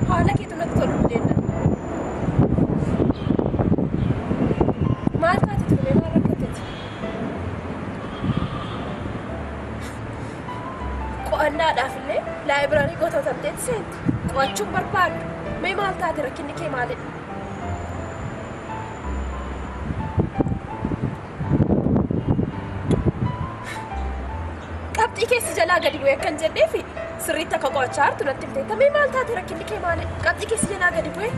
Haala keetu natti tolu deemna. Maal taate ture maal rakkateeti? Qo'annaadhaaf illee laayibiraarii gootatamteetti seenti. Qo'achuun barbaaddu. Mee maal taate rakkinni kee maalidha? Qabxii keessi jalaa gadi bu'ee akkan jedheefi sirriitti akka qo'achaa jirtu natti himteetta. Mee maal taate rakkinni kee maalidha? Qabxii keessi jalaa gadi bu'ee?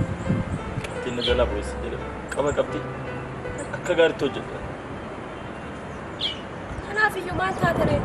Qabxiin na jalaa bu'ee si jedhe. Qaba qabxii. Akka gaariitti hojjedha. Kanaafiyyuu maal taate ree?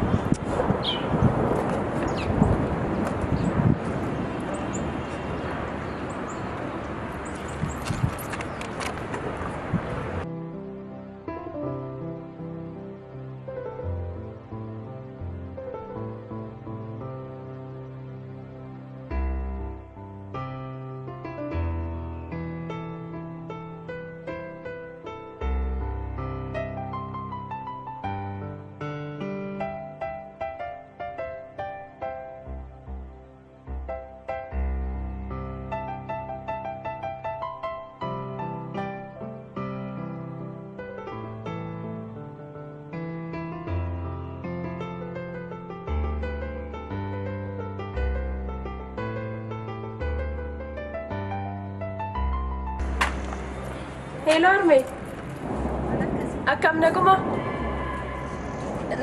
Hello Armee. Akkam naguma?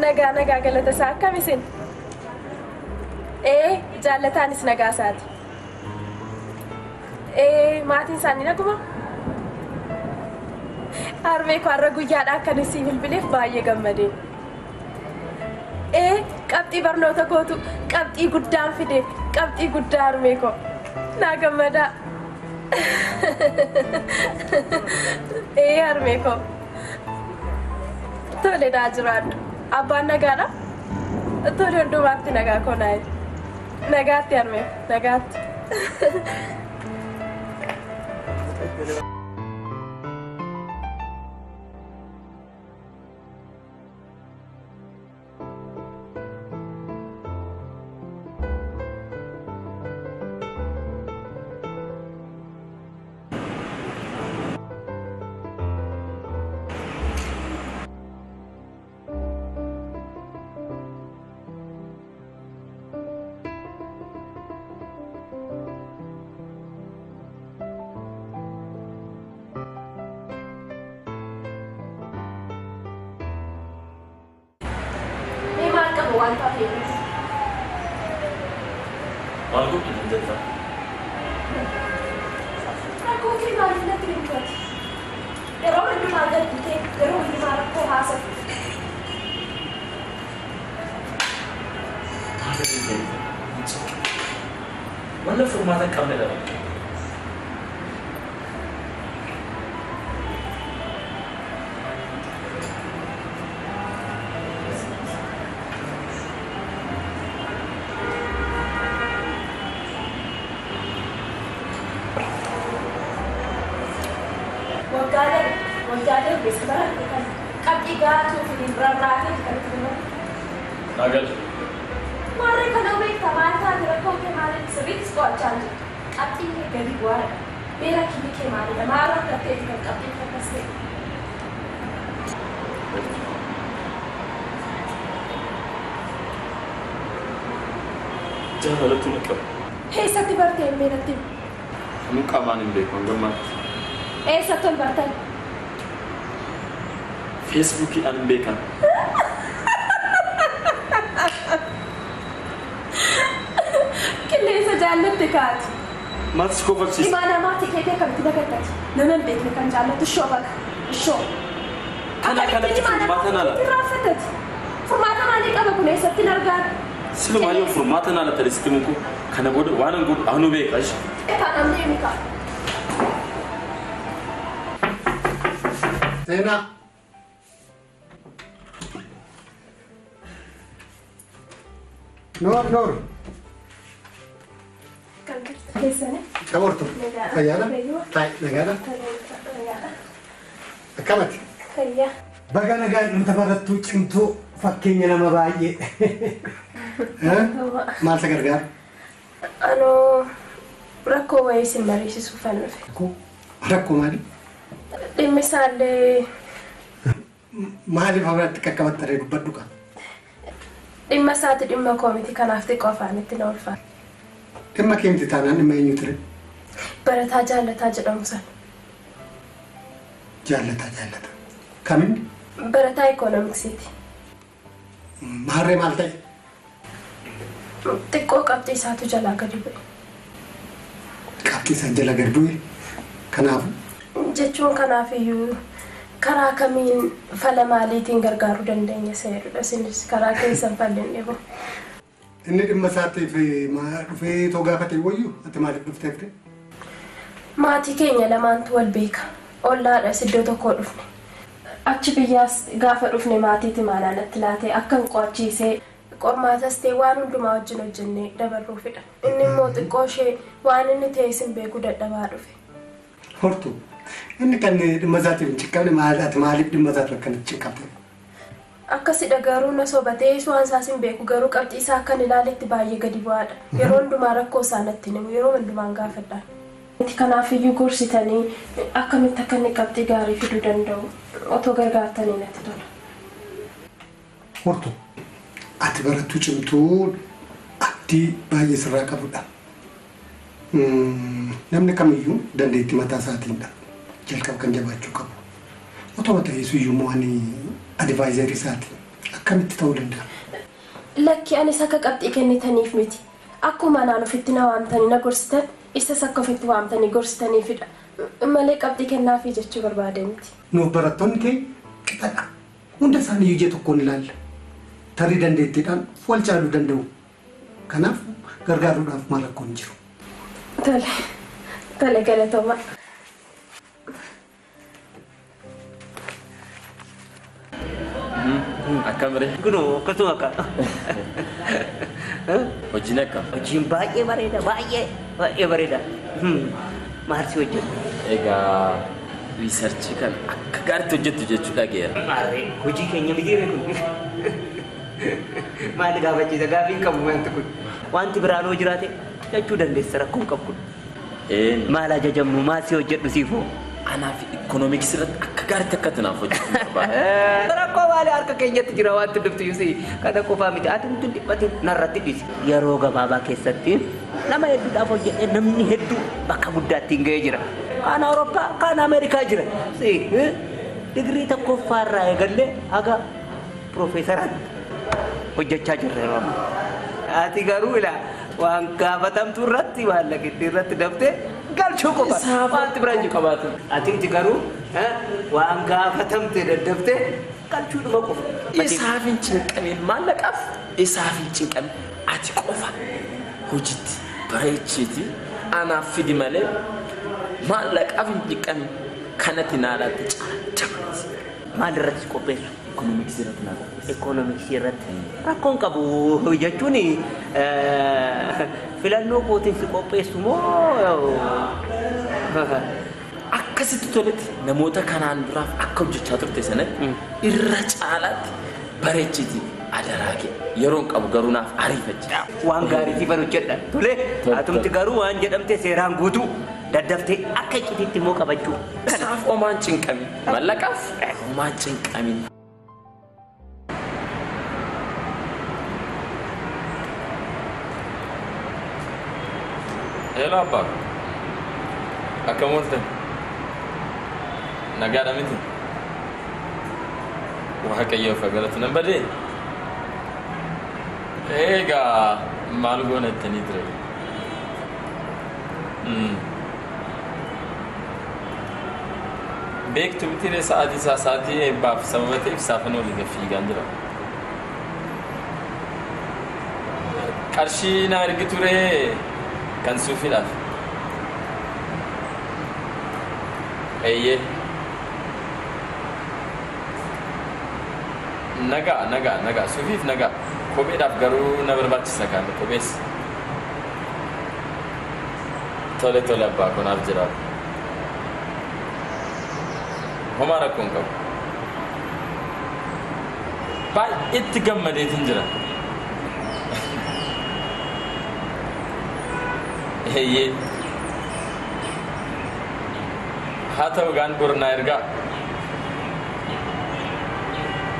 Nagaa nagaa galata isaa akkam isin? Ee jaallataanis nagaa isaati. Ee maatiin isaanii naguma? Harmee koo har'a guyyaadha akkan isii bilbileef baay'ee gammadeen. Ee qabxii barnoota kootu qabxii guddaan fide qabxii guddaa harmee koo. Naa gammadaa. Ee harmee koo. Tole daa jiraadhu. Abbaan nagaadha? Tole hundumaatti nagaa koo naa jedhe. Nagaatti harmee nagaatti. Waan taateef. Maal godhu dandeetta? Rakkoo kee maaliif natti himtuati? Yeroo hundumaa gadditee yeroo hundumaa rakkoo haasoftu. Wanta furmaata hin qabne dha. Waggaa darbe si baradhe kan qabxii gaatuu fi rarraatee kan itti gammadu. Nagal. Maarree kana beektaa maal taate rakkoo kee maaliif sirriittis qo'achaa jirtu? Qabxiin kee gadi bu'aadha. Mee rakkinni kee maalidha? Maal rakkatteeti kan qabxiin kee akkas ta'e? Jaalalatu na qaba. Eessatti bartee mee natti himi? Nu qaamaan hin beeku hanga ammaatti. Eessatti ol bartan? Feesbuukiidhaan hin beekan. Qilleensa jaallatte kaati. Maaltu si kofalchiisa? Imaanaa maatii keetii akkamitti dagattati? Nama hin beekne kan jaallattu ishoo baga. Ishoo. Kana kanatti furmaata naa laata. Raaffatati. Furmaata maalii qaba kun eessatti hin argaan? Silumaa yoo furmaata naa laata sitti muku kana booda waan hin godhu anuu beeka ishee. Kanaan deemi kaa. Seenaa. Noor noor. Kan keessanii? Kabortu. Fayyaadha? Taa'e nagaadha? Akkamati? Fayyaa. Baga nagaan dhumta barattuu cimtuu fakkeenya nama baay'ee. Maal si gargaara? Anoo rakkoo wayii isin mariisisuuf an dhufe. Rakkoo maali? Dhimmi isaallee Maaliif abiratti qaqqabattee dubbadhu qaba? Dhimma isaati dhimma koo miti kanaaf xiqqoo afaanitti na ulfaata. Dhimma kee miti taanaan dhimma eenyu ture? Barataa Jaallataa jedhamu sana. Jaallataa Jaallataa. Kaminni? Barataa ikoonomiksiiti. Maarree maal ta'e? Xiqqoo qabxii isaatu jalaa gadi bu'e. Qabxii isaan jala gadi bu'e? Kanaafuu? Jechuun kanaafiyyuu karaa kamiin fala maaliitiin gargaaruu dandeenya seerudha. Isinis karaa keessan falli hin dhibu. Inni dhimma isaatiif dhufee too gaafate wayyu ati maaliif dhufteef? Maatii keenya lamaantu wal beeka. Ollaadhas iddoo tokkoo dhufne. Achi biyyaas gaafa dhufne maatiitti maanaa natti laatee akka hin qo'achiisee qormaatas ta'e waan hundumaa wajjin hojjennee dabarruufidha. Inni immoo xiqqoo ishee waan inni ta'e isin beekuu dadhabaa dhufe. Hortuu inni kan dhimma isaatiif hin ciqqabne maal ati maaliif dhimma isaatiif akkana ciqqabde? Akkasidha garuu na sobatee waan isaas hin beeku garuu qabxii isaa akkan ilaaletti baay'ee gadi bu'aadha. Yeroo hundumaa rakkoo isaa natti himu yeroo hundumaan gaafadha. Kanaafiyyuu gorsitanii akkamitti akka inni qabxii gaarii fiduu danda'u otoo gargaartanii natti tola. Hortuu ati barattuu cimtuu abdii baay'ee sirraa qabudha. Namni kamiyyuu dandeettii mataa isaatiinidha. Jalqaba kan jabaachuu qabu. Otoo ta'ees iyyuu immoo ani adivaayizarii isaati. Akkamitti ta'uu danda'a? Lakki anis akka qabxii kennitaniif miti. Akkuma anaan ofitti na waamtanii na gorsitan isas akka ofitti waamtanii gorsitaniifidha. Malee qabxii kennaafii jechuu barbaade miti. Nuuf barattoonni keenya qixadha. Hunda isaanii ija tokkoon ilaalla. Tarii dandeettiidhaan wal caaluu danda'u. Kanaaf gargaaruudhaaf maal rakkoon hin jiru. Tole. Tole galatooma. Akkam ree? Kunoo akkasuma akka. Hojiin akkam? Hojiin baay'ee bareeda baay'ee baay'ee bareeda. Maal si hojjetu? Egaa riisarchii kan akka gaariitti hojjettu jechuu dhageera. Maarree hojii keenya miti ree kun. Maal gaafachiisa gaafii hin qabu wanti kun. Wanti biraan hoo jiraate jechuu dandeessa rakkoo hin qabu kun. Maal ajajamnu maal si hojjedhu siifoo? Anaaf ikoonomiksii irratti akka gaariitti akka ati naaf hojjettu barbaada. Rakkoo maali harka keenyatti jira wanti dhuftu yusii kana qofaa miti ati hundi dhiphatin narratti dhiisi. Yeroo gabaabaa keessatti nama hedduudhaaf hojjedhee namni hedduu bakka guddaatti hin ga'ee jira. Kaan Awurooppaa kaan Ameerikaa jira. Digirii tokkoffaa irraa eegallee haga piroofeesaraatti hojjechaa jirra yeroo ammaa. Ati garuu ilaa waan gaafatamtu irratti maallaqa irratti daftee galchuu qofa. Wanti biraan jiru. Ati garuu waan gaafatamte daddaftee galchuudhuma qofa. Isaaf hin cinqamin maallaqaaf isaaf hin cinqamin ati qofa hojiitti bareechiiti anaaf fidi malee maallaqaaf hin cinqamin kanatti naalaatti caala. Maal irratti qopheessu? Ikoonomiksii irratti naa qopheessu. Ikoonomiksii irratti rakkoon qabu jechuun filannoo kootiin si qopheessu moo Akkasitti toletti namoota kanaan duraaf akka hojjechaa turte sanatti irra caalaatti bareechiiti adaraa kee yeroon qabu garuu naaf ariifachiisa. Waan gaariitiif hojjedha. Tole atumti garuu waan jedhamte seeraan guutuu daddaftee akka icciitiitti immoo qabachuu. Isaaf homaan cinqamin mallaqaaf homaan cinqamin. Hello abbaa. Akkam ooltan? Nagaadha miti? Waaqayyoof galatu nan badee? Egaa maal goona jettanii ture? Beektu miti sa'aatii isaa sa'aatii eebbaaf sababa ta'eef saafan olii gad fiigaan jira. Qarshii na ergi ture kan suufiidhaaf. Eeyyee. Nagaa nagaa nagaa suufiif nagaa kopheedhaaf garuu na barbaachisa kan kophees. Tole tole abbaa kunaaf jiraatu. Homaa rakkoon qabu. Baay'eetti gammadeetiin jira. Eeyyee. Haa ta'u gaan bor naa ergaa.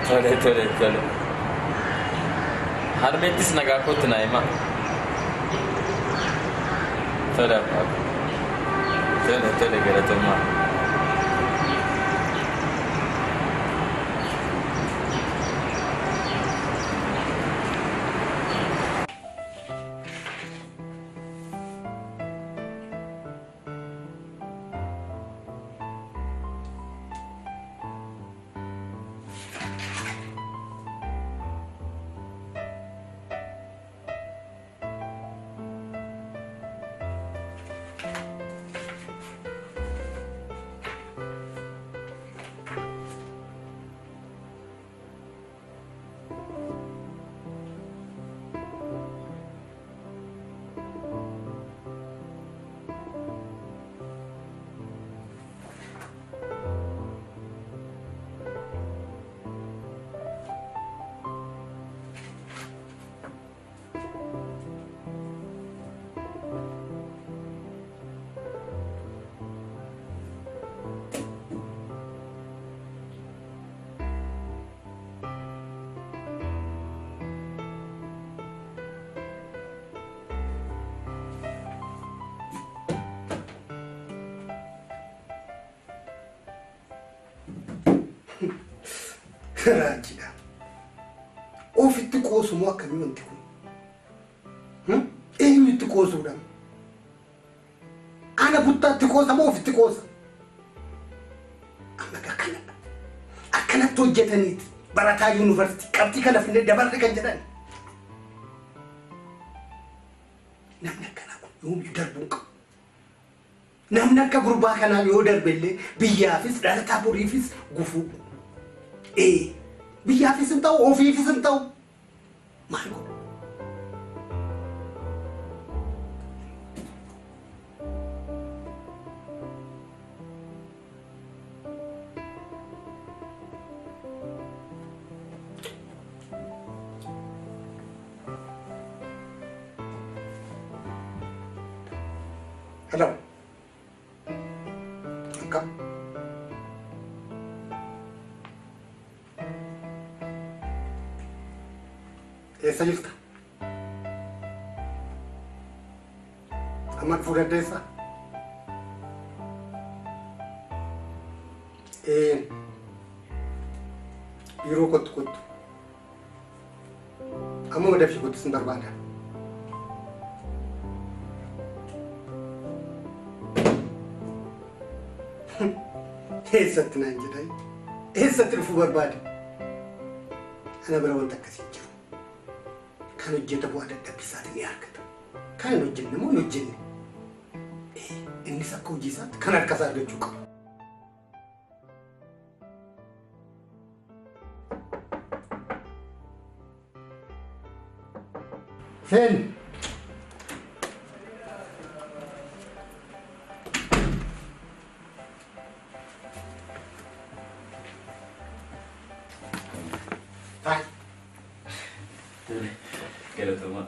Tole tole tole. Harmeettis nagaa kootti naa himaa. Tole abbaa. Tole tole galatoomaa. Raajiidha. Ofitti qoosu moo akkamii wanti kun? Eenyutti qoosuudha? Ana buttaatti qoosa moo ofitti qoosa? Amma akkanadha. Akkanatti hojjetaniiti barataa yuunivarsiitii qabxii kana finnee dabarre kan jedhan. Namni akkanaa kun yoomiyyuu darbuu hin qabu. Namni akka gurbaa kanaa yoo darbe illee biyyaafis dhalataa boriifis gufuu. Biyyaafis hin ta'u ofiifis hin ta'u maal godhu? Hello. Akkam? Eessa jirta? Amma dhufuu dandeessaa? Biiroo kottu kottu. Amma dafii kottu sin barbaada. Eessatti naan jedhaa? Eessatti dhufuu barbaade? Ana bira wanta akkasii hin jiru. Kan hojjeta bu'aa dadhabbiisaatiin ni argata. Kan hin hojjenne immoo hin hojjenne. Innis akka hojii isaatti kan harka isaa argachuu qaba. Seen. Taa'e. Galatoomaa.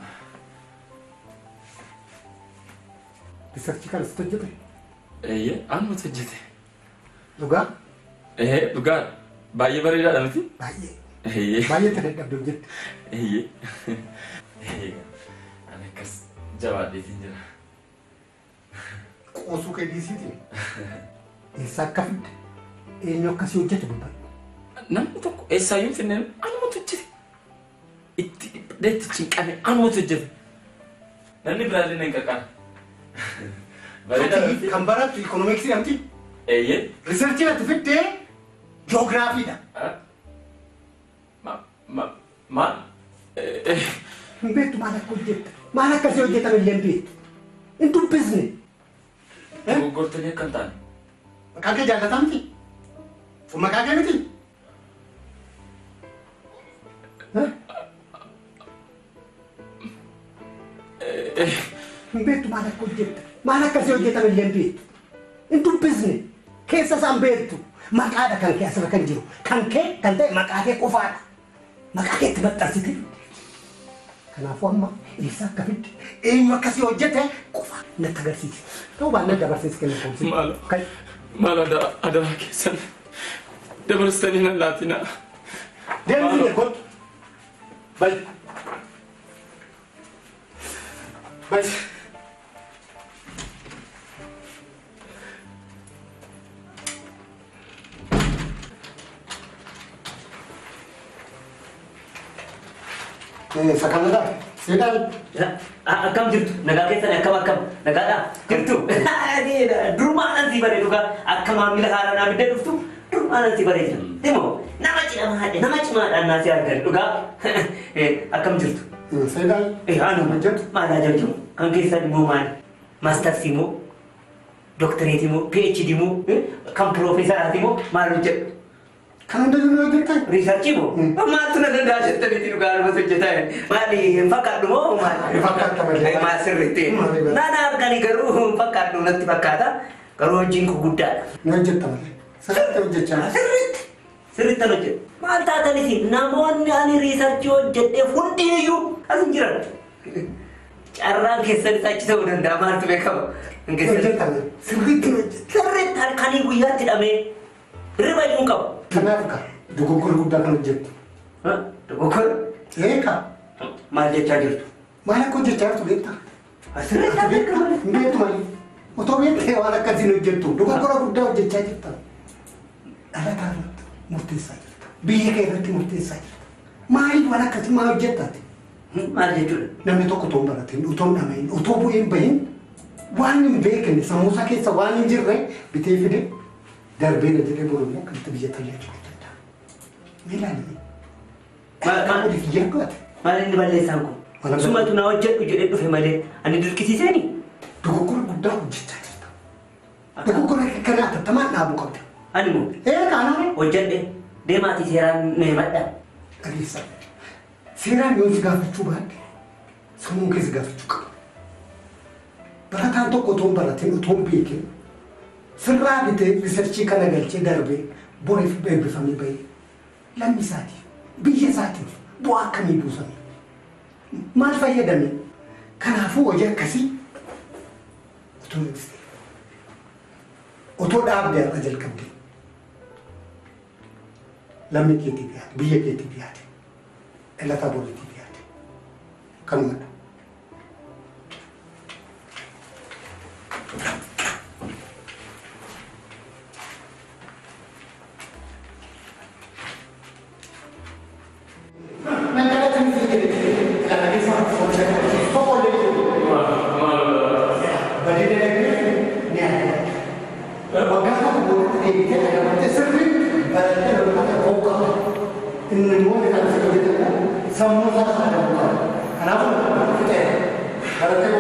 Riisarchii kana situ hojjete? Eeyyee, anumatu hojjete. Dhugaa? Ee, dhugaa. Baay'ee bareedaadha miti? Baay'ee. Eeyyee. Baay'ee itti dadhabde hojjette. Eeyyee. Ani akkas jabaadheetiin jira. Qoosuu Dubbisuu kee dhiisiiti. Eessa akka fidde eenyu akkasii hojjetu dubbadhu. Namni tokko eessaayyuu hin finne anumatu hojjete. Itti dhiphadhee itti cinqame anumatu hojjete. Namni biraallee na hin qarqaarre. Ati kan barattu ikoonomiksii namti? Eeyyee. Riisarchii ati fiddee ji'oogiraafiidha. Maal? Hin beektu maal akka hojjette. Maal akkasii hojjetan illee hin beektu. Hin dubbisne. Dogoggortanii akka hin taane. Maqaan kee jaallataa miti? Sun maqaa kee miti? Hin beektu maal akka hojjette. Maal akkasii hojjetan illee hin beektu. Hin dubbisne. Keessa isaan beektu. Maqaadha kan kee asirra kan jiru. Kan kee kan ta'e maqaa kee qofaadha. Maqaa keetti maxxansite. Kanaafuu amma eessa akka fidde eenyu akkasii hojjete qofa natti agarsiisi. Ta'uu baannaan dabarsees kenna koomsi. Maal maal adaraa keessan dabarsitanii nan laatinaa. Deemsi kottu. Bali. Bali. Sakanada, sedan. Akkam jirtu? Nagaa keessan akkam akkam? Nagaadhaa? Jirtu? Durmaan si baree dhugaa akka maamila haaraa naa biddee dhuftu durmaan si baree jira. Demoo nama cimaadha nama cimaadhaan naa si argan dhugaa akkam jirtu? Sedan. Anu hojjetu. Maal ajajjamu? Kan keessan immoo maali? Maastarsii moo? Dooktareetii moo? PhD moo? Kan piroofeesaraati moo? Maal hojjedhu? Kan hunda jiru hojjettan? Riisarchii moo? Maaltu na danda'a jettaniiti dhugaa almas hojjetaa? Maali hin fakkaadhu moo maali? Hin fakkaata malee. Maal sirriitti? Naan argani garuu hin fakkaadhu natti fakkaata. Garuu hojiin kun guddaadha. Ni hojjetta malee. Sirriitti hojjechaa. Sirriitti. Sirriitti hojjedha. Maal taatanis namoonni ani riisarchii hojjedhe hundiyyuu as hin jiran. Carraan keessanis achi ta'uu danda'a maaltu beekama? Hojjetta malee. Sirriitti hojjetta. Sirriitti halkanii guyyaatti hidhamee hirriba iyyuu hin qabu. Kanaaf ka dogoggora guddaa kan hojjettu. Dogoggora? Eekaa. Maal jechaa jirtu? Maal akka hojjechaa jirtu beektaa? Asirratti beektu malee. Hin beektu malee. Otoo beektee waan akkasiin hojjettu dogoggora guddaa hojjechaa jirta. Dhalataa irratti murteessaa jirta. Biyya kee irratti murteessaa jirta. Maaliif waan akkasii maal hojjettaati? Maal jechuudha? Namni tokko otoo hin baratin, otoo hin dhamahin, otoo bu'ee hin bahin waan hin beekne sammuusaa keessa waan hin jirre bitee fide darbeera jedhee boru immoo akkamitti biyya tajaajiluu danda'a. Mee ilaalime. Maal yaaddu ati? Maal inni balleessaan kun? Sumatu na hojjedhu jedhee dhufe malee ani dirqisiiseeni? Dogoggora guddaa hojjechaa jirta. Dogoggora kana hatattamaan dhaabuu qabda. Ani moo? Ee kaanaa. Hojjedhe deemaatii seeraan na himadha. Dhageessaa. Seeraan yoo si gaafachuu baadhe sammuun kee si gaafachuu qaba. Barataan tokko otoo hin baratin otoo hin beekin sirraa bitee riisarchii kana galchee darbee boriif eebbifamee bahee lammii isaatiif biyya isaatiif bu'aa akkamii buusame maal fayyadame? Kanaafuu hojii akkasii otoo eegsiste otoo dhaabdee har'a jalqabde lammii keetiif yaade biyya keetiif yaade dhalataa boriitiif yaade kanumadha. Sammuu isaa adda buqaa. Kanaafuu fixee baratee